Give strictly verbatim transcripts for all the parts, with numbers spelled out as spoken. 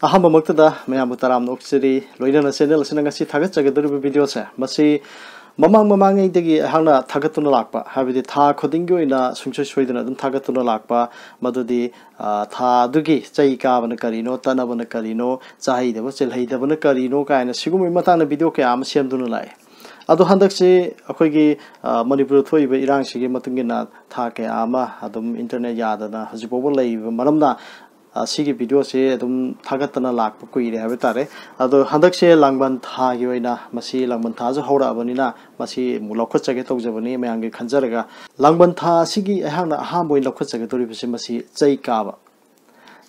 ꯑꯍꯥꯟꯕꯃꯛꯇꯗ ꯃꯌꯥꯝꯕꯨ ꯇꯔꯥꯝꯅ ꯑꯣꯛꯆꯔꯤ꯫ ꯂꯣꯏꯅꯅ ꯆꯦꯅꯦꯜ ꯑꯁꯤꯅ ꯉꯁꯤ ꯊꯥꯒꯠꯆꯒꯗꯧꯔꯤꯕ ꯚꯤꯗꯤꯑꯣꯁꯦ, ꯃꯁꯤ ꯃꯃꯥꯡ ꯃꯃꯥꯡꯉꯩꯗꯒꯤ ꯑꯩꯍꯥꯛꯅ ꯊꯥꯒꯠꯇꯨꯅ ꯂꯥꯛꯄ, ꯍꯥꯏꯕꯗꯤ ꯊꯥ ꯈꯨꯗꯤꯡꯒꯤ ꯑꯣꯏꯅ ꯁꯨꯡꯁꯣꯏ ꯁꯣꯏꯗꯅ ꯑꯗꯨꯝ ꯊꯥꯒꯠꯇꯨꯅ ꯂꯥꯛꯄ, ꯃꯗꯨꯗꯤ, ꯑ, ꯊꯥ ꯑꯗꯨꯒꯤ ꯆꯩ ꯀꯥꯕꯅ ꯀꯔꯤꯅꯣ, ꯇꯠꯅꯕꯅ ꯀꯔꯤꯅꯣ, ꯆꯥꯍꯩꯗꯕ ꯆꯦꯜꯍꯩꯗꯕꯅ ꯀꯔꯤꯅꯣ ꯀꯥꯏꯅ ꯁꯤꯒꯨꯝꯕꯒꯤ ꯃꯇꯥꯡꯗ ꯚꯤꯗꯤꯑꯣ ꯀꯌꯥ ꯑꯃ ꯁꯦꯝꯗꯨꯅ ꯂꯥꯛꯑꯦ꯫ ꯑꯗꯣ ꯍꯟꯗꯛꯁꯤ ꯑꯩꯈꯣꯏꯒꯤ, ꯑ, ꯃꯅꯤꯄꯨꯔꯗ ꯊꯣꯛꯏꯕ ꯏꯔꯥꯡꯁꯤꯒꯤ ꯃꯇꯨꯡ ꯏꯟꯅ ꯊꯥ ꯀꯌꯥ ꯑꯃ ꯑꯗꯨꯝ ꯏꯟꯇꯔꯅꯦꯠ ꯌꯥꯗꯅ ꯍꯧꯖꯤꯛ ꯐꯥꯎꯕ ꯂꯩꯔꯤꯕ ꯃꯔꯝꯅ, ꯑ, ꯁꯤꯒꯤ ꯚꯤꯗꯤꯑꯣꯁꯦ ꯑꯗꯨꯝ ꯊꯥꯒꯠꯇꯅ ꯂꯥꯛꯄ ꯀꯨꯏꯔꯦ ꯍꯥꯏꯕ ꯇꯥꯔꯦ꯫ ꯑꯗꯣ ꯍꯟꯗꯛꯁꯦ ꯂꯥꯡꯕꯟ ꯊꯥꯒꯤ ꯑꯣꯏꯅ, ꯃꯁꯤ ꯂꯥꯡꯕꯟ ꯊꯥꯁꯨ ꯍꯧꯔꯛꯑꯕꯅꯤꯅ ꯃꯁꯤ ꯑꯃꯨꯛ ꯂꯧꯈꯠꯆꯒꯦ ꯇꯧꯖꯕꯅꯤ ꯃꯌꯥꯝꯒꯤ ꯈꯟꯖꯔꯒ꯫ ꯂꯥꯡꯕꯟ ꯊꯥ ꯑꯁꯤꯒꯤ ꯑꯩꯍꯥꯛꯅ ꯑꯍꯥꯟꯕ ꯑꯣꯏꯅ ꯂꯧꯈꯠꯆꯒꯗꯧꯔꯤꯕꯁꯤ ꯃꯁꯤ ꯆꯩ ꯀꯥꯕ꯫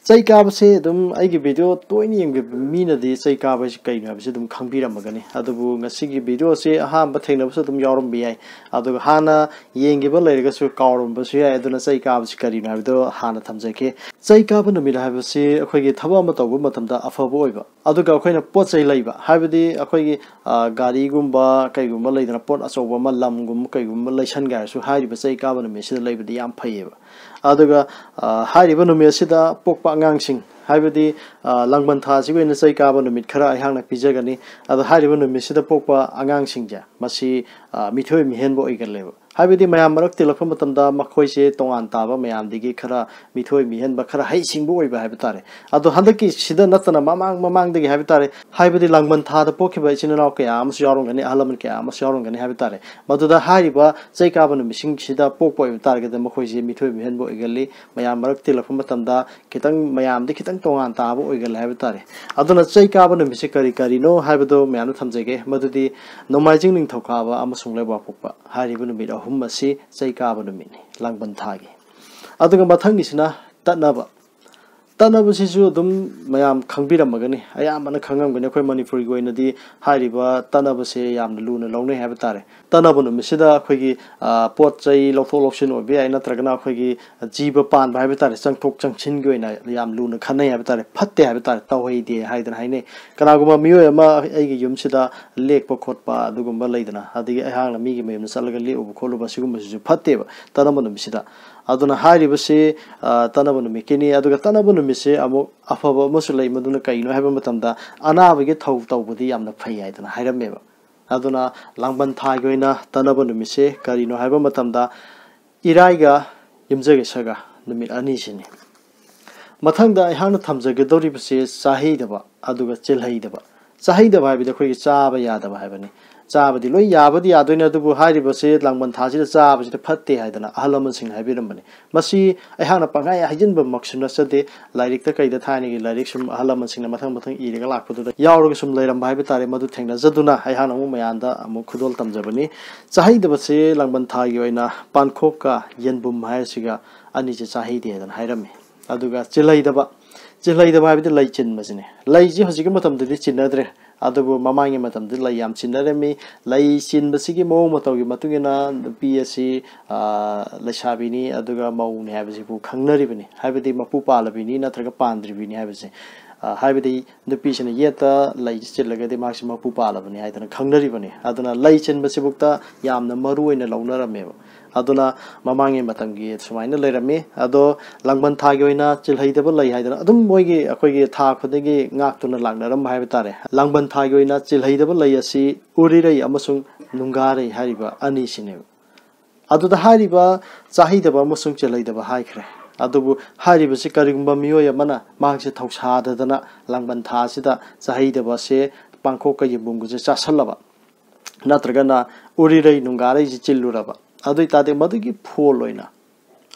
ꯆꯩ ꯀꯥꯕꯁꯦ ꯑꯗꯨꯝ ꯑꯩꯒꯤ ꯚꯤꯗꯤꯑꯣ ꯇꯣꯏꯅ ꯌꯦꯡꯕꯤꯕ ꯃꯤꯅꯗꯤ ꯆꯩ ꯀꯥꯕ ꯍꯥꯏꯁꯤ ꯀꯩꯅꯣ ꯍꯥꯏꯕꯁꯤ ꯑꯗꯨꯝ ꯈꯪꯕꯤꯔꯝꯃꯒꯅꯤ꯫ ꯑꯗꯨꯕꯨ ꯉꯁꯤꯒꯤ ꯚꯤꯗꯤꯑꯣꯁꯦ ꯑꯍꯥꯟꯕ ꯊꯦꯡꯅꯕꯁꯨ ꯑꯗꯨꯝ ꯌꯥꯎꯔꯝꯕ ꯌꯥꯏ꯫ ꯑꯗꯨꯒ ꯍꯥꯟꯅ ꯌꯦꯡꯈꯤꯕ ꯂꯩꯔꯒꯁꯨ ꯀꯥꯎꯔꯝꯕꯁꯨ ꯌꯥꯏ꯫ ꯑꯗꯨꯅ ꯆꯩ ꯀꯥꯕꯁꯤ ꯀꯔꯤꯅꯣ ꯍꯥꯏꯕꯗꯣ ꯍꯥꯟꯅ ꯊꯝꯖꯒꯦ꯫ ꯆꯩ ꯀꯥꯕ ꯅꯨꯃꯤꯠ ꯍꯥꯏꯕꯁꯤ ꯑꯩꯈꯣꯏꯒꯤ ꯊꯕꯛ ꯑꯃ ꯇꯧꯕ ꯃꯇꯝꯗ ꯑꯐꯕ ꯑꯣꯏꯕ, ꯑꯗꯨꯒ ꯑꯩꯈꯣꯏꯅ ꯄꯣꯠ ꯆꯩ ꯂꯩꯕ, ꯍꯥꯏꯕꯗꯤ ꯑꯩꯈꯣꯏꯒꯤ, ꯑ, ꯒꯥꯔꯤꯒꯨꯝꯕ ꯀꯩꯒꯨꯝꯕ ꯂꯩꯗꯅ, ꯄꯣꯠ ꯑꯆꯧꯕ ꯑꯃ, ꯂꯝꯒꯨꯝꯕ ꯀꯩꯒꯨꯝꯕ ꯂꯩꯁꯟꯒꯦ ꯍꯥꯏꯔꯁꯨ ꯍꯥꯏꯔꯤꯕ ꯆꯩ ꯀꯥꯕ ꯅꯨꯃꯤꯠꯁꯤꯗ ꯂꯩꯕꯗꯤ ꯌꯥꯝ ꯐꯩꯌꯦꯕ꯫ ꯑꯗꯨꯒ, ꯑ, ꯍꯥꯏꯔꯤꯕ ꯅꯨꯃꯤꯠ ꯑꯁꯤꯗ ꯄꯣꯛꯄ ꯑꯉꯥꯡꯁꯤꯡ, ꯍꯥꯏꯕꯗꯤ, ꯑ, ꯂꯥꯡꯕꯟ ꯊꯥ ꯑꯁꯤꯒꯤ ꯑꯣꯏꯅ ꯆꯩ ꯀꯥꯕ ꯅꯨꯃꯤꯠ ꯈꯔ ꯑꯩꯍꯥꯛꯅ ꯄꯤꯖꯒꯅꯤ꯫ ꯑꯗꯣ ꯍꯥꯏꯔꯤꯕ ꯅꯨꯃꯤꯠꯁꯤꯗ ꯄꯣꯛꯄ ꯑꯉꯥꯡꯁꯤꯡꯁꯦ, ꯃꯁꯤ, ꯑ, ꯃꯤꯊꯣꯏ ꯃꯤꯍꯦꯟꯕ ꯑꯣꯏꯒꯜꯂꯦꯕ꯫ ꯍꯥꯏꯕꯗꯤ ꯃꯌꯥꯝ ꯃꯔꯛ ꯇꯤꯜꯂꯛꯄ ꯃꯇꯝꯗ ꯃꯈꯣꯏꯁꯦ ꯇꯣꯉꯥꯟ ꯇꯥꯕ, ꯃꯌꯥꯝꯗꯒꯤ ꯈꯔ ꯃꯤꯊꯣꯏ ꯃꯤꯍꯦꯟꯕ, ꯈꯔ ꯍꯩꯁꯤꯡꯕ ꯑꯣꯏꯕ ꯍꯥꯏꯕ ꯇꯥꯔꯦ꯫ ꯑꯗꯣ ꯍꯟꯗꯛꯀꯤ ꯁꯤꯗ ꯅꯠꯇꯅ ꯃꯃꯥꯡ ꯃꯃꯥꯡꯗꯒꯤ ꯍꯥꯏꯕ ꯇꯥꯔꯦ, ꯍꯥꯏꯕꯗꯤ ꯂꯥꯡꯕꯟ ꯊꯥꯗ ꯄꯣꯛꯈꯤꯕ ꯏꯆꯤꯟ ꯏꯅꯥꯎ ꯀꯌꯥ ꯑꯃꯁꯨ ꯌꯥꯎꯔꯝꯒꯅꯤ, ꯑꯍꯜ ꯂꯃꯟ ꯀꯌꯥ ꯑꯃꯁꯨ ꯌꯥꯎꯔꯝꯒꯅꯤ ꯍꯥꯏꯕ ꯇꯥꯔꯦ꯫ ꯃꯗꯨꯗ ꯍꯥꯏꯔꯤꯕ ꯆꯩ ꯀꯥꯕ ꯅꯨꯃꯤꯠꯁꯤꯡꯁꯤꯗ ꯄꯣꯛꯄ ꯑꯣꯏꯕ ꯇꯥꯔꯒꯗꯤ ꯃꯈꯣꯏꯁꯦ ꯃꯤꯊꯣꯏ ꯃꯤꯍꯦꯟꯕ ꯑꯣꯏꯒꯜꯂꯤ꯫ ꯃꯌꯥꯝ ꯃꯔꯛ ꯇꯤꯜꯂꯛꯄ ꯃꯇꯝꯗ ꯈꯤꯇꯪ, ꯃꯌꯥꯝꯗꯤ ꯈꯤꯇꯪ ꯇꯣꯉꯥꯟ ꯇꯥꯕ ꯑꯣꯏꯒꯜꯂꯦ ꯍꯥꯏꯕ ꯇꯥꯔꯦ꯫ ꯑꯗꯨꯅ ꯆꯩ ꯀꯥꯕ ꯅꯨꯃꯤꯠꯁꯦ ꯀꯔꯤ ꯀꯔꯤꯅꯣ ꯍꯥꯏꯕꯗꯣ ꯃꯌꯥꯝꯗ ꯊꯝꯖꯒꯦ꯫ ꯃꯗꯨꯗꯤ ꯅꯣꯡꯃꯥꯏꯖꯤꯡ, ꯅꯤꯡꯊꯧꯀꯥꯕ ꯑꯃꯁꯨꯡ ꯂꯩꯕꯥꯛꯄꯣꯛꯄ ꯍꯥꯏꯔꯤꯕ ꯅꯨꯃꯤꯠ ꯑꯍꯨꯝ ꯑꯁꯤ ꯆꯩ ꯀꯥꯕ ꯅꯨꯃꯤꯠꯅꯤ, ꯂꯥꯡꯕꯟ ꯊꯥꯒꯤ꯫ ꯑꯗꯨꯒ ꯃꯊꯪꯒꯤꯁꯤꯅ ꯇꯠꯅꯕ꯫ ꯇꯠꯅꯕꯁꯤꯁꯨ ꯑꯗꯨꯝ ꯃꯌꯥꯝ ꯈꯪꯕꯤꯔꯝꯃꯒꯅꯤ, ꯑꯌꯥꯝꯕꯅ ꯈꯪꯉꯝꯒꯅꯤ꯫ ꯑꯩꯈꯣꯏ ꯃꯅꯤꯄꯨꯔꯒꯤ ꯑꯣꯏꯅꯗꯤ ꯍꯥꯏꯔꯤꯕ ꯇꯠꯅꯕꯁꯦ ꯌꯥꯝꯅ ꯂꯨꯅ ꯂꯧꯅꯩ ꯍꯥꯏꯕ ꯇꯥꯔꯦ꯫ ꯆꯥꯅꯕ ꯅꯨꯃꯤꯠꯁꯤꯗ ꯑꯩꯈꯣꯏꯒꯤ, ꯑ, ꯄꯣꯠ ꯆꯩ ꯂꯧꯊꯣꯛ ꯂꯧꯁꯤꯟ ꯑꯣꯏꯕ ꯌꯥꯏ, ꯅꯠꯇ꯭ꯔꯒꯅ ꯑꯩꯈꯣꯏꯒꯤ ꯖꯤꯕ ꯄꯥꯟꯕ ꯍꯥꯏꯕ ꯇꯥꯔꯦ, ꯆꯪꯊꯣꯛ ꯆꯪꯁꯤꯟꯒꯤ ꯑꯣꯏꯅ ꯌꯥꯝ ꯂꯨꯅ ꯈꯟꯅꯩ ꯍꯥꯏꯕ ꯇꯥꯔꯦ, ꯐꯠꯇꯦ ꯍꯥꯏꯕ ꯇꯥꯔꯦ, ꯇꯧꯍꯩꯗꯦ ꯍꯥꯏꯗꯅ ꯍꯥꯏꯅꯩ꯫ ꯀꯅꯥꯒꯨꯝꯕ ꯃꯤꯑꯣꯏ ꯑꯃ ꯑꯩꯒꯤ ꯌꯨꯝꯁꯤꯗ ꯂꯦꯛꯄ ꯈꯣꯠꯄ ꯑꯗꯨꯒꯨꯝꯕ ꯂꯩꯗꯅ, ꯑꯗꯒꯤ ꯑꯩꯍꯥꯛꯅ ꯃꯤꯒꯤ ꯃꯌꯨꯝꯗ ꯆꯠꯂꯒ ꯂꯦꯛꯎꯕ ꯈꯣꯠꯂꯨꯕ, ꯁꯤꯒꯨꯝꯕꯁꯤꯁꯨ ꯐꯠꯇꯦꯕ ꯇꯥꯅꯕ ꯅꯨꯃꯤꯠꯁꯤꯗ꯫ ꯑꯗꯨꯅ ꯍꯥꯏꯔꯤꯕꯁꯤ, ꯑ, ꯇꯥꯅꯕ ꯅꯨꯃꯤꯠꯀꯤꯅꯤ꯫ ꯑꯗꯨꯒ ꯇꯥꯅꯕ ꯅꯨꯃꯤꯠꯁꯦ ꯑꯃꯨꯛ ꯑꯐꯕ ꯑꯃꯁꯨ ꯂꯩ꯫ ꯃꯗꯨꯅ ꯀꯩꯅꯣ ꯍꯥꯏꯕ ꯃꯇꯝꯗ, ꯑꯅꯥꯕꯒꯤ ꯊꯧ ꯇꯧꯕꯗꯤ ꯌꯥꯝꯅ ꯐꯩ ꯍꯥꯏꯗꯅ ꯍꯥꯏꯔꯝꯃꯦꯕ꯫ ꯑꯗꯨꯅ ꯂꯥꯡꯕꯟ ꯊꯥꯒꯤ ꯑꯣꯏꯅ ꯇꯥꯅꯕ ꯅꯨꯃꯤꯠꯁꯦ ꯀꯔꯤꯅꯣ ꯍꯥꯏꯕ ꯃꯇꯝꯗ, ꯏꯔꯥꯏꯒ ꯌꯨꯝꯖꯀꯩꯁꯒ ꯅꯨꯃꯤꯠ ꯑꯅꯤꯁꯤꯅꯤ꯫ ꯃꯊꯪꯗ ꯑꯩꯍꯥꯛꯅ ꯊꯝꯖꯒꯗꯧꯔꯤꯕꯁꯤ ꯆꯥꯍꯩꯗꯕ ꯑꯗꯨꯒ ꯆꯤꯜꯍꯩꯗꯕ꯫ ꯆꯥꯍꯩꯗꯕ ꯍꯥꯏꯕꯗꯤ ꯑꯩꯈꯣꯏꯒꯤ ꯆꯥꯕ ꯌꯥꯗꯕ ꯍꯥꯏꯕꯅꯤ꯫ ꯆꯥꯕꯗꯤ ꯂꯣꯏ ꯌꯥꯕꯗꯤ ꯌꯥꯗꯣꯏꯅꯦ, ꯑꯗꯨꯕꯨ ꯍꯥꯏꯔꯤꯕꯁꯤ ꯂꯥꯡꯕꯟ ꯊꯥꯁꯤꯗ ꯆꯥꯕꯁꯤꯗꯤ ꯐꯠꯇꯦ ꯍꯥꯏꯗꯅ ꯑꯍꯜ ꯂꯃꯟꯁꯤꯡꯅ ꯍꯥꯏꯕꯤꯔꯝꯕꯅꯤ꯫ ꯃꯁꯤ ꯑꯩꯍꯥꯛꯅ ꯄꯪꯍꯥꯏ ꯍꯥꯏꯖꯤꯟꯕꯃꯛꯁꯨ ꯅꯠꯆꯗꯦ꯫ ꯂꯥꯏꯔꯤꯛꯇ ꯀꯩꯗ ꯊꯥꯏꯅꯒꯤ ꯂꯥꯏꯔꯤꯛ ꯁꯨꯝ ꯑꯍꯜ ꯂꯃꯟꯁꯤꯡꯅ ꯃꯊꯪ ꯃꯊꯪ ꯏꯔꯒ ꯂꯥꯛꯄꯗꯨꯗ ꯌꯥꯎꯔꯒ ꯁꯨꯝ ꯂꯩꯔꯝꯕ ꯍꯥꯏꯕ ꯇꯥꯔꯦ꯫ ꯃꯗꯨ ꯊꯦꯡꯅꯖꯗꯨꯅ ꯑꯩꯍꯥꯛꯅ ꯑꯃꯨꯛ ꯃꯌꯥꯝꯗ ꯑꯃꯨꯛ ꯈꯨꯗꯣꯜ ꯇꯝꯖꯕꯅꯤ꯫ ꯆꯥꯍꯩꯗꯕꯁꯦ ꯂꯥꯡꯕꯟ ꯊꯥꯒꯤ ꯑꯣꯏꯅ ꯄꯥꯟꯈꯣꯛꯀ ꯌꯦꯟꯕꯨꯝ ꯍꯥꯏꯔꯤꯁꯤꯒ ꯑꯅꯤꯁꯦ ꯆꯥꯍꯩꯗꯦ ꯍꯥꯏꯗꯅ ꯍꯥꯏꯔꯝꯃꯤ꯫ ꯑꯗꯨꯒ ꯆꯤꯜꯍꯩꯗꯕ, ꯆꯤꯜꯍꯩꯗꯕ ꯍꯥꯏꯕꯗꯤ ꯂꯩ ꯆꯤꯟꯕꯁꯤꯅꯦ꯫ ꯂꯩꯁꯤ ꯍꯧꯖꯤꯛꯀꯤ ꯃꯇꯝꯗꯗꯤ ꯆꯤꯟꯅꯗ꯭ꯔꯦ, ꯑꯗꯨꯕꯨ ꯃꯃꯥꯡꯒꯤ ꯃꯇꯝꯗ ꯂꯩ ꯌꯥꯝ ꯆꯤꯟꯅꯔꯝꯃꯤ꯫ ꯂꯩ ꯆꯤꯟꯕꯁꯤꯒꯤ ꯃꯑꯣꯡ ꯃꯇꯧꯒꯤ ꯃꯇꯨꯡ ꯏꯟꯅ ꯅꯨꯄꯤ ꯑꯁꯤ, ꯑ, ꯂꯩꯁꯥꯕꯤꯅꯤ ꯑꯗꯨꯒ ꯃꯧꯅꯤ ꯍꯥꯏꯕꯁꯤꯕꯨ ꯈꯪꯅꯔꯤꯕꯅꯤ, ꯍꯥꯏꯕꯗꯤ ꯃꯄꯨ ꯄꯥꯜꯂꯕꯤꯅꯤ ꯅꯠꯇ꯭ꯔꯒ ꯄꯥꯟꯗ꯭ꯔꯤꯕꯤꯅꯤ ꯍꯥꯏꯕꯁꯦ꯫ ꯑ, ꯍꯥꯏꯕꯗꯤ ꯅꯨꯄꯤꯁꯤꯅ ꯌꯦꯠꯇ ꯂꯩ ꯆꯤꯜꯂꯒꯗꯤ ꯃꯍꯥꯛꯁꯤ ꯃꯄꯨ ꯄꯥꯜꯂꯕꯅꯤ ꯍꯥꯏꯗꯅ ꯈꯪꯅꯔꯤꯕꯅꯤ꯫ ꯑꯗꯨꯅ ꯂꯩ ꯆꯤꯟꯕꯁꯤꯕꯨꯛꯇ ꯌꯥꯝꯅ ꯃꯔꯨ ꯑꯣꯏꯅ ꯂꯧꯅꯔꯝꯃꯦꯕ꯫ ꯑꯗꯨꯅ ꯃꯃꯥꯡꯒꯤ ꯃꯇꯝꯒꯤ ꯁꯨꯃꯥꯏꯅ ꯂꯩꯔꯝꯃꯤ꯫ ꯑꯗꯣ ꯂꯥꯡꯕꯟ ꯊꯥꯒꯤ ꯑꯣꯏꯅ ꯆꯤꯜꯍꯩꯗꯕ ꯂꯩ ꯍꯥꯏꯗꯅ ꯑꯗꯨꯝ ꯃꯣꯏꯒꯤ, ꯑꯩꯈꯣꯏꯒꯤ ꯊꯥ ꯈꯨꯗꯤꯡꯒꯤ ꯉꯥꯛꯇꯨꯅ ꯂꯥꯛꯅꯔꯝꯕ ꯍꯥꯏꯕ ꯇꯥꯔꯦ꯫ ꯂꯥꯡꯕꯟ ꯊꯥꯒꯤ ꯑꯣꯏꯅ ꯆꯤꯜꯍꯩꯗꯕ ꯂꯩ ꯑꯁꯤ ꯎꯔꯤꯔꯩ ꯑꯃꯁꯨꯡ ꯅꯨꯡꯒꯥꯔꯩ ꯍꯥꯏꯔꯤꯕ ꯑꯅꯤꯁꯤꯅꯦꯕ꯫ ꯑꯗꯨꯗ ꯍꯥꯏꯔꯤꯕ ꯆꯥꯍꯩꯗꯕ ꯑꯃꯁꯨꯡ ꯆꯤꯜꯍꯩꯗꯕ ꯍꯥꯏꯈ꯭ꯔꯦ꯫ ꯑꯗꯨꯕꯨ ꯍꯥꯏꯔꯤꯕꯁꯤ ꯀꯔꯤꯒꯨꯝꯕ ꯃꯤꯑꯣꯏ ꯑꯃꯅ ꯃꯍꯥꯛꯁꯦ ꯊꯧꯁꯥꯗꯗꯅ ꯂꯥꯡꯕꯟ ꯊꯥ ꯑꯁꯤꯗ ꯆꯥꯍꯩꯗꯕꯁꯦ ꯄꯥꯡꯈꯣꯛꯀ ꯌꯦꯟꯕꯨꯝꯒꯁꯦ ꯆꯥꯁꯜꯂꯕ, ꯅꯠꯇ꯭ꯔꯒꯅ ꯎꯔꯤꯔꯩ ꯅꯨꯡꯒꯥꯔꯩꯁꯤ ꯆꯤꯜꯂꯨꯔꯕ, ꯑꯗꯨ ꯑꯣꯏ ꯇꯥꯔꯗꯤ ꯃꯗꯨꯒꯤ ꯐꯣꯜ ꯑꯣꯏꯅ,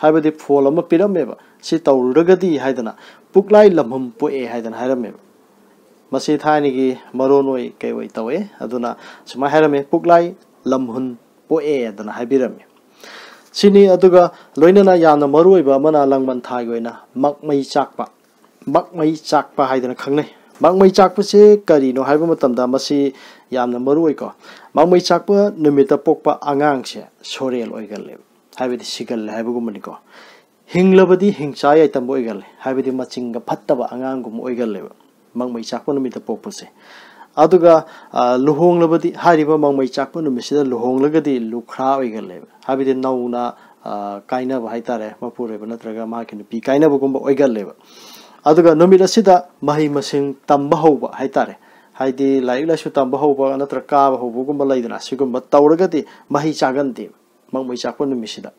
ꯍꯥꯏꯕꯗꯤ ꯐꯣꯜ ꯑꯃ ꯄꯤꯔꯝꯃꯦꯕ, ꯁꯤ ꯇꯧꯔꯨꯔꯒꯗꯤ ꯍꯥꯏꯗꯅ ꯄꯨꯛꯂꯥꯏ ꯂꯝꯍꯨꯝ ꯄꯣꯛꯑꯦ ꯍꯥꯏꯗꯅ ꯍꯥꯏꯔꯝꯃꯦꯕ꯫ ꯃꯁꯤ ꯊꯥꯏꯅꯒꯤ ꯃꯔꯣꯟ ꯑꯣꯏ ꯀꯩ ꯑꯣꯏ ꯇꯧꯋꯦ꯫ ꯑꯗꯨꯅ ꯁꯨꯃꯥꯏꯅ ꯍꯥꯏꯔꯝꯃꯦ, "ꯄꯨꯛꯂꯥꯏ ꯂꯝꯍꯨꯟ ꯄꯣꯛꯑꯦ" ꯑꯗꯅ ꯍꯥꯏꯕꯤꯔꯝꯃꯤ꯫ ꯁꯤꯅꯤ꯫ ꯑꯗꯨꯒ ꯂꯣꯏꯅꯅ ꯌꯥꯝꯅ ꯃꯔꯨ ꯑꯣꯏꯕ ꯑꯃꯅ ꯂꯥꯡꯕꯟ ꯊꯥꯒꯤ ꯑꯣꯏꯅ ꯃꯛꯃꯩ ꯆꯥꯛꯄ, ꯃꯛꯃꯩ ꯆꯥꯛꯄ ꯍꯥꯏꯗꯅ ꯈꯪꯅꯩ꯫ ꯃꯥꯡꯃꯩ ꯆꯥꯛꯄꯁꯦ ꯀꯔꯤꯅꯣ ꯍꯥꯏꯕ ꯃꯇꯝꯗ ꯃꯁꯤ ꯌꯥꯝꯅ ꯃꯔꯨ ꯑꯣꯏꯀꯣ꯫ ꯃꯥꯡꯃꯩ ꯆꯥꯛꯄ ꯅꯨꯃꯤꯠꯇ ꯄꯣꯛꯄ ꯑꯉꯥꯡꯁꯦ ꯁꯣꯔꯦꯜ ꯑꯣꯏꯒꯜꯂꯦꯕ, ꯍꯥꯏꯕꯗꯤ ꯁꯤꯒꯜꯂꯦ ꯍꯥꯏꯕꯒꯨꯝꯕꯅꯤꯀꯣ꯫ ꯍꯤꯡꯂꯕꯗꯤ ꯍꯤꯡꯆꯥ ꯌꯥꯏꯇꯝꯕ ꯑꯣꯏꯒꯜꯂꯦ, ꯍꯥꯏꯕꯗꯤ ꯃꯆꯤꯡꯒ ꯐꯠꯇꯕ ꯑꯉꯥꯡꯒꯨꯝꯕ ꯑꯣꯏꯒꯜꯂꯦꯕ ꯃꯥꯡꯃꯩ ꯆꯥꯛꯄ ꯅꯨꯃꯤꯠꯇ ꯄꯣꯛꯄꯁꯦ꯫ ꯑꯗꯨꯒ, ꯑ, ꯂꯨꯍꯣꯡꯂꯕꯗꯤ ꯍꯥꯏꯔꯤꯕ ꯃꯥꯡꯃꯩ ꯆꯥꯛꯄ ꯅꯨꯃꯤꯠꯁꯤꯗ ꯂꯨꯍꯣꯡꯂꯒꯗꯤ ꯂꯨꯈ꯭ꯔꯥ ꯑꯣꯏꯒꯜꯂꯦꯕ, ꯍꯥꯏꯕꯗꯤ ꯅꯧꯅ, ꯑ, ꯀꯥꯏꯅꯕ ꯍꯥꯏꯇꯥꯔꯦ, ꯃꯄꯨꯔꯣꯏꯕ ꯅꯠꯇ꯭ꯔꯒ ꯃꯍꯥꯛꯀꯤ ꯅꯨꯄꯤ ꯀꯥꯏꯅꯕꯒꯨꯝꯕ ꯑꯣꯏꯒꯜꯂꯦꯕ꯫ ꯑꯗꯨꯒ ꯅꯨꯃꯤꯠ ꯑꯁꯤꯗ ꯃꯍꯩ ꯃꯁꯤꯡ ꯇꯝꯕ ꯍꯧꯕ ꯍꯥꯏꯇꯥꯔꯦ, ꯍꯥꯏꯗꯤ ꯂꯥꯏꯔꯤꯛ ꯂꯥꯏꯁꯨ ꯇꯝꯕ ꯍꯧꯕ ꯅꯠꯇ꯭ꯔꯒ ꯀꯥꯕ ꯍꯧꯕꯒꯨꯝꯕ ꯂꯩꯗꯅ, ꯁꯤꯒꯨꯝꯕ ꯇꯧꯔꯒꯗꯤ ꯃꯍꯩ ꯆꯥꯒꯟꯗꯦꯕ ꯃꯥꯡꯃꯩ ꯆꯥꯛꯄ ꯅꯨꯃꯤꯠꯁꯤꯗ꯫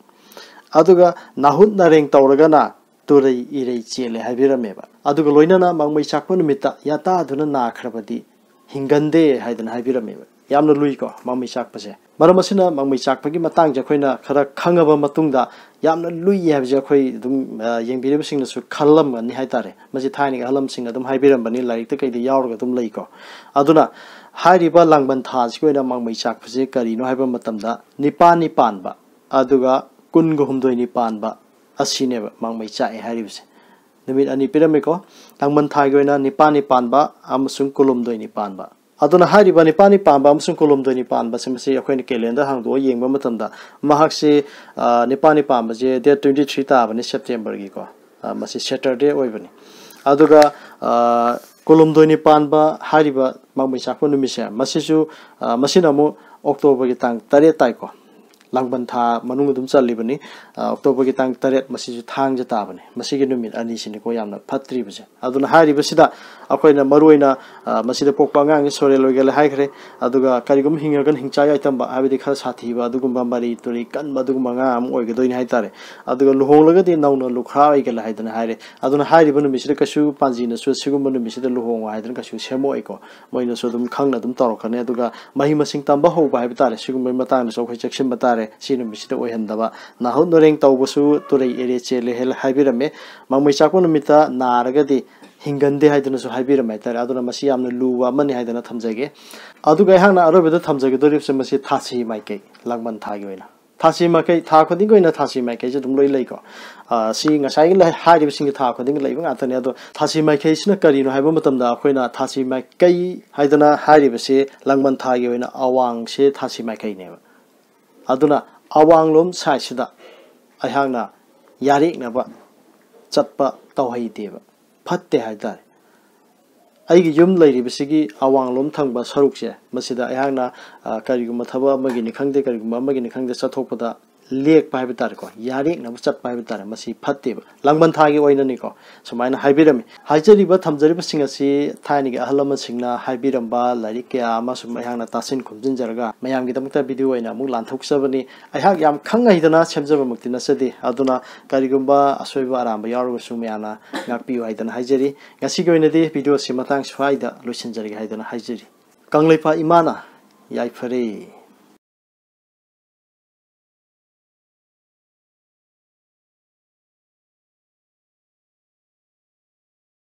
ꯑꯗꯨꯒ ꯅꯥꯍꯨꯠ ꯅꯔꯦꯡ ꯇꯧꯔꯒꯅ ꯇꯨꯔꯩ ꯏꯔꯩ ꯆꯦꯜꯂꯦ ꯍꯥꯏꯕꯤꯔꯝꯃꯦꯕ꯫ ꯑꯗꯨꯒ ꯂꯣꯏꯅꯅ ꯃꯥꯡꯃꯩ ꯆꯥꯛꯄ ꯅꯨꯃꯤꯠꯇ ꯌꯥꯇꯥꯗꯨꯅ ꯅꯥꯈ꯭ꯔꯕꯗꯤ ꯍꯤꯡꯒꯟꯗꯦ ꯍꯥꯏꯗꯅ ꯍꯥꯏꯕꯤꯔꯝꯃꯦꯕ꯫ ꯌꯥꯝꯅ ꯂꯨꯏꯀꯣ ꯃꯥꯡꯃꯩ ꯆꯥꯛꯄꯁꯦ꯫ ꯃꯔꯝ ꯑꯁꯤꯅ ꯃꯥꯡꯃꯩ ꯆꯥꯛꯄꯒꯤ ꯃꯇꯥꯡꯁꯦ ꯑꯩꯈꯣꯏꯅ ꯈꯔ ꯈꯪꯉꯕ ꯃꯇꯨꯡꯗ ꯌꯥꯝꯅ ꯂꯨꯏ ꯍꯥꯏꯕꯁꯦ ꯑꯩꯈꯣꯏ ꯑꯗꯨꯝ, ꯑ, ꯌꯦꯡꯕꯤꯔꯤꯕꯁꯤꯡꯅꯁꯨ ꯈꯜꯂꯝꯒꯅꯤ ꯍꯥꯏꯇꯥꯔꯦ꯫ ꯃꯁꯤ ꯊꯥꯏꯅꯒꯤ ꯑꯍꯜ ꯂꯃꯟꯁꯤꯡꯅ ꯑꯗꯨꯝ ꯍꯥꯏꯕꯤꯔꯝꯕꯅꯤ, ꯂꯥꯏꯔꯤꯛꯇ ꯀꯩꯗ ꯌꯥꯎꯔꯒ ꯑꯗꯨꯝ ꯂꯩꯀꯣ꯫ ꯑꯗꯨꯅ ꯍꯥꯏꯔꯤꯕ ꯂꯥꯡꯕꯟ ꯊꯥꯁꯤꯒꯤ ꯑꯣꯏꯅ ꯃꯥꯡꯃꯩ ꯆꯥꯛꯄꯁꯦ ꯀꯔꯤꯅꯣ ꯍꯥꯏꯕ ꯃꯇꯝꯗ ꯅꯤꯄꯥꯜꯅꯤ ꯄꯥꯟꯕ, ꯑꯗꯨꯒ ꯀꯨꯟꯒ ꯍꯨꯝꯗꯣꯏꯅꯤ ꯄꯥꯟꯕ ꯑꯁꯤꯅꯦꯕ ꯃꯥꯡꯃꯩ ꯆꯥꯛꯑꯦ ꯍꯥꯏꯔꯤꯕꯁꯦ꯫ ꯅꯨꯃꯤꯠ ꯑꯅꯤ ꯄꯤꯔꯝꯃꯤꯀꯣ, ꯂꯥꯡꯕꯟ ꯊꯥꯒꯤ ꯑꯣꯏꯅ ꯅꯤꯄꯥꯜꯅꯤ ꯄꯥꯟꯕ ꯑꯃꯁꯨꯡ ꯀꯨꯟꯍꯨꯝꯗꯣꯏꯅꯤ ꯄꯥꯟꯕ꯫ ꯑꯗꯨꯅ ꯍꯥꯏꯔꯤꯕ ꯅꯤꯄꯥꯜꯅꯤ ꯄꯥꯟꯕ ꯑꯃꯁꯨꯡ ꯀꯨꯟꯍꯨꯝꯗꯣꯏꯅꯤ ꯄꯥꯟꯕꯁꯦ ꯃꯁꯤ ꯑꯩꯈꯣꯏꯅ calendar ꯍꯥꯡꯗꯣꯛꯑ ꯌꯦꯡꯕ ꯃꯇꯝꯗ ꯃꯍꯥꯛꯁꯤ, ꯑ, ꯅꯤꯄꯥꯜꯅꯤ ꯄꯥꯟꯕꯁꯦ date twenty three ꯇꯥꯕꯅꯤ September ꯒꯤꯀꯣ꯫ ꯑ, ꯃꯁꯤ Saturday ꯑꯣꯏꯕꯅꯤ꯫ ꯑꯗꯨꯒ, ꯑ, ꯀꯨꯟꯍꯨꯝꯗꯣꯏꯅꯤ ꯄꯥꯟꯕ ꯍꯥꯏꯔꯤꯕ ꯃꯥꯡꯃꯩ ꯆꯥꯛꯄ ꯅꯨꯃꯤꯠꯁꯦ ꯃꯁꯤꯁꯨ, ꯑ, ꯃꯁꯤꯅ ꯑꯃꯨꯛ October ꯒꯤ ꯇꯥꯡ ꯇꯔꯦꯠ ꯇꯥꯏꯀꯣ꯫ ꯂꯥꯡꯕꯟ ꯊꯥ ꯃꯅꯨꯡ ꯑꯗꯨꯝ ꯆꯜꯂꯤꯕꯅꯤ꯫ ꯑ, October ꯒꯤ ꯇꯥꯡ ꯇꯔꯦꯠ ꯃꯁꯤꯁꯨ ꯊꯥꯡꯖ ꯇꯥꯕꯅꯤ꯫ ꯃꯁꯤꯒꯤ ꯅꯨꯃꯤꯠ ꯑꯅꯤꯁꯤꯅꯤꯀꯣ ꯌꯥꯝꯅ ꯐꯠꯇ꯭ꯔꯤꯕꯁꯦ꯫ ꯑꯗꯨꯅ ꯍꯥꯏꯔꯤꯕꯁꯤꯗ ꯑꯩꯈꯣꯏꯅ ꯃꯔꯨꯑꯣꯏꯅ, ꯑ, ꯃꯁꯤꯗ ꯄꯣꯛꯄ ꯑꯉꯥꯡꯁꯤ ꯁꯣꯔꯦꯜ ꯑꯣꯏꯒꯜꯂꯦ ꯍꯥꯏꯈ꯭ꯔꯦ꯫ ꯑꯗꯨꯒ ꯀꯔꯤꯒꯨꯝꯕ ꯍꯤꯡꯉꯒꯅ ꯍꯤꯡꯆꯥ ꯌꯥꯏꯇꯝꯕ, ꯍꯥꯏꯕꯗꯤ ꯈꯔ ꯁꯥꯊꯤꯕ, ꯑꯗꯨꯒꯨꯝꯕ ꯃꯔꯤ ꯇꯨꯔꯤ ꯀꯟꯕ ꯑꯗꯨꯒꯨꯝꯕ ꯑꯉꯥꯡ ꯑꯃ ꯑꯣꯏꯒꯗꯣꯏꯅꯤ ꯍꯥꯏꯇꯥꯔꯦ꯫ ꯑꯗꯨꯒ ꯂꯨꯍꯣꯡꯂꯒꯗꯤ ꯅꯧꯅ ꯂꯨꯈ꯭ꯔꯥ ꯑꯣꯏꯒꯜꯂꯦ ꯍꯥꯏꯗꯅ ꯍꯥꯏꯔꯦ꯫ ꯑꯗꯨꯅ ꯍꯥꯏꯔꯤꯕ ꯅꯨꯃꯤꯠꯁꯤꯗ ꯀꯩꯁꯨ ꯄꯥꯟꯖꯤꯅꯁꯨ ꯁꯤꯒꯨꯝꯕ ꯅꯨꯃꯤꯠꯁꯤꯗ ꯂꯨꯍꯣꯡꯉꯣ ꯍꯥꯏꯗꯅ ꯀꯩꯁꯨ ꯁꯦꯝꯃꯛꯑꯣꯏꯀꯣ꯫ ꯃꯣꯏꯅꯁꯨ ꯑꯗꯨꯝ ꯈꯪꯅ ꯑꯗꯨꯝ ꯇꯧꯔꯛꯀꯅꯤ꯫ ꯑꯗꯨꯒ ꯃꯍꯩ ꯃꯁꯤꯡ ꯇꯝꯕ ꯍꯧꯕ ꯍꯥꯏꯕ ꯇꯥꯔꯦ, ꯁꯤꯒꯨꯝꯕꯒꯤ ꯃꯇꯥꯡꯗꯁꯨ ꯑꯩꯈꯣꯏ ꯆꯦꯛꯁꯤꯟꯕ ꯇꯥꯔꯦ꯫ ꯁꯤ ꯅꯨꯃꯤꯠꯁꯤꯗ ꯑꯣꯏꯍꯟꯗꯕ꯫ ꯅꯥꯍꯨꯠ ꯅꯔꯦꯡ ꯇꯧꯕꯁꯨ ꯇꯨꯔꯩ ꯏꯔꯩ ꯆꯦꯜꯂꯦ ꯍꯦꯜ-, ꯍꯥꯏꯕꯤꯔꯝꯃꯦ꯫ ꯃꯥꯡꯃꯩ ꯆꯥꯛꯄ ꯅꯨꯃꯤꯠꯇ ꯅꯥꯔꯒꯗꯤ ꯍꯤꯡꯒꯟꯗꯦ ꯍꯥꯏꯗꯨꯅꯁꯨ ꯍꯥꯏꯕꯤꯔꯝꯃꯦ ꯍꯥꯏꯇꯥꯔꯦ꯫ ꯑꯗꯨꯅ ꯃꯁꯤ ꯌꯥꯝꯅ ꯂꯨꯕ ꯑꯃꯅꯤ ꯍꯥꯏꯗꯅ ꯊꯝꯖꯒꯦ꯫ ꯑꯗꯨꯒ ꯑꯩꯍꯥꯛꯅ ꯑꯔꯣꯏꯕꯗ ꯊꯝꯖꯒꯗꯧꯔꯤꯕꯁꯦ ꯃꯁꯤ ꯊꯥꯁꯤ ꯃꯥꯏꯀꯩ, ꯂꯥꯡꯕꯟ ꯊꯥꯒꯤ ꯑꯣꯏꯅ꯫ ꯊꯥꯁꯤ ꯃꯥꯏꯀꯩ, ꯊꯥ ꯈꯨꯗꯤꯡꯒꯤ ꯑꯣꯏꯅ ꯊꯥꯁꯤ ꯃꯥꯏꯀꯩꯁꯦ ꯑꯗꯨꯝ ꯂꯣꯏ ꯂꯩꯀꯣ꯫ ꯑ, ꯁꯤ ꯉꯁꯥꯏꯒꯤ ꯂꯩ-, ꯍꯥꯏꯔꯤꯕꯁꯤꯡꯁꯦ ꯊꯥ ꯈꯨꯗꯤꯡꯒꯤ ꯂꯩꯕ ꯉꯥꯛꯇꯅꯦ꯫ ꯑꯗꯣ ꯊꯥꯁꯤ ꯃꯥꯏꯀꯩꯁꯤꯅ ꯀꯔꯤꯅꯣ ꯍꯥꯏꯕ ꯃꯇꯝꯗ, ꯑꯩꯈꯣꯏꯅ ꯊꯥꯁꯤ ꯃꯥꯏꯀꯩ ꯍꯥꯏꯗꯅ ꯍꯥꯏꯔꯤꯕꯁꯤ ꯂꯥꯡꯕꯟ ꯊꯥꯒꯤ ꯑꯣꯏꯅ ꯑꯋꯥꯡꯁꯦ ꯊꯥꯁꯤ ꯃꯥꯏꯀꯩꯅꯦꯕ꯫ ꯑꯗꯨꯅ ꯑꯋꯥꯡꯂꯣꯝ ꯁꯥꯏꯠꯁꯤꯗ ꯑꯩꯍꯥꯛꯅ ꯌꯥꯔꯦꯛꯅꯕ ꯆꯠꯄ ꯇꯧꯍꯩꯗꯦꯕ, ꯐꯠꯇꯦ ꯍꯥꯏꯇꯥꯔꯦ꯫ ꯑꯩꯒꯤ ꯌꯨꯝ ꯂꯩꯔꯤꯕꯁꯤꯒꯤ ꯑꯋꯥꯡꯂꯣꯝ ꯊꯪꯕ ꯁꯔꯨꯛꯁꯦ, ꯃꯁꯤꯗ ꯑꯩꯍꯥꯛꯅ, ꯑ, ꯀꯔꯤꯒꯨꯝꯕ ꯊꯕꯛ ꯑꯃꯒꯤꯅꯤ ꯈꯪꯗꯦ, ꯀꯔꯤꯒꯨꯝꯕ ꯑꯃꯒꯤꯅꯤ ꯈꯪꯗꯦ, ꯆꯠꯊꯣꯛꯄꯗ ꯂꯦꯛꯄ ꯍꯥꯏꯕ ꯇꯥꯔꯦꯀꯣ, ꯌꯥꯔꯦꯛꯅꯕ ꯆꯠꯄ ꯍꯥꯏꯕ ꯇꯥꯔꯦ, ꯃꯁꯤ ꯐꯠꯇꯦꯕ꯫ ꯂꯥꯡꯕꯟ ꯊꯥꯒꯤ ꯑꯣꯏꯅꯅꯤꯀꯣ, ꯁꯨꯃꯥꯏꯅ ꯍꯥꯏꯕꯤꯔꯝꯃꯤ꯫ ꯍꯥꯏꯖꯔꯤꯕ, ꯊꯝꯖꯔꯤꯕꯁꯤꯡ ꯑꯁꯤ ꯊꯥꯏꯅꯒꯤ ꯑꯍꯜ ꯂꯃꯟꯁꯤꯡꯅ ꯍꯥꯏꯕꯤꯔꯝꯕ ꯂꯥꯏꯔꯤꯛ ꯀꯌꯥ ꯑꯃ ꯁꯨꯝ ꯑꯩꯍꯥꯛꯅ ꯇꯥꯁꯤꯟ ꯈꯣꯝꯖꯤꯟꯖꯔꯒ ꯃꯌꯥꯝꯒꯤꯗꯃꯛꯇ ꯚꯤꯗꯤꯑꯣ ꯑꯣꯏꯅ ꯑꯃꯨꯛ ꯂꯥꯟꯊꯣꯛꯆꯕꯅꯤ꯫ ꯑꯩꯍꯥꯛ ꯌꯥꯝ ꯈꯪ ꯍꯩꯗꯅ ꯁꯦꯝꯖꯕꯃꯛꯇꯤ ꯅꯠꯆꯗꯦ, ꯑꯗꯨꯅ ꯀꯔꯤꯒꯨꯝꯕ ꯑꯁꯣꯏꯕ ꯑꯔꯥꯟꯕ ꯌꯥꯎꯔꯒꯁꯨ ꯃꯌꯥꯝꯅ ꯉꯥꯛꯄꯤꯌꯨ ꯍꯥꯏꯗꯅ ꯍꯥꯏꯖꯔꯤ꯫ ꯉꯁꯤꯒꯤ ꯑꯣꯏꯅꯗꯤ ꯚꯤꯗꯤꯑꯣꯁꯤ ꯃꯇꯥꯡ ꯁ꯭ꯋꯥꯏꯗ ꯂꯣꯏꯁꯤꯟꯖꯔꯒꯦ ꯍꯥꯏꯗꯅ ꯍꯥꯏꯖꯔꯤ꯫ ꯀꯪꯂꯩꯄꯥꯛ ꯏꯃꯥꯅ ꯌꯥꯏꯐꯔꯦ꯫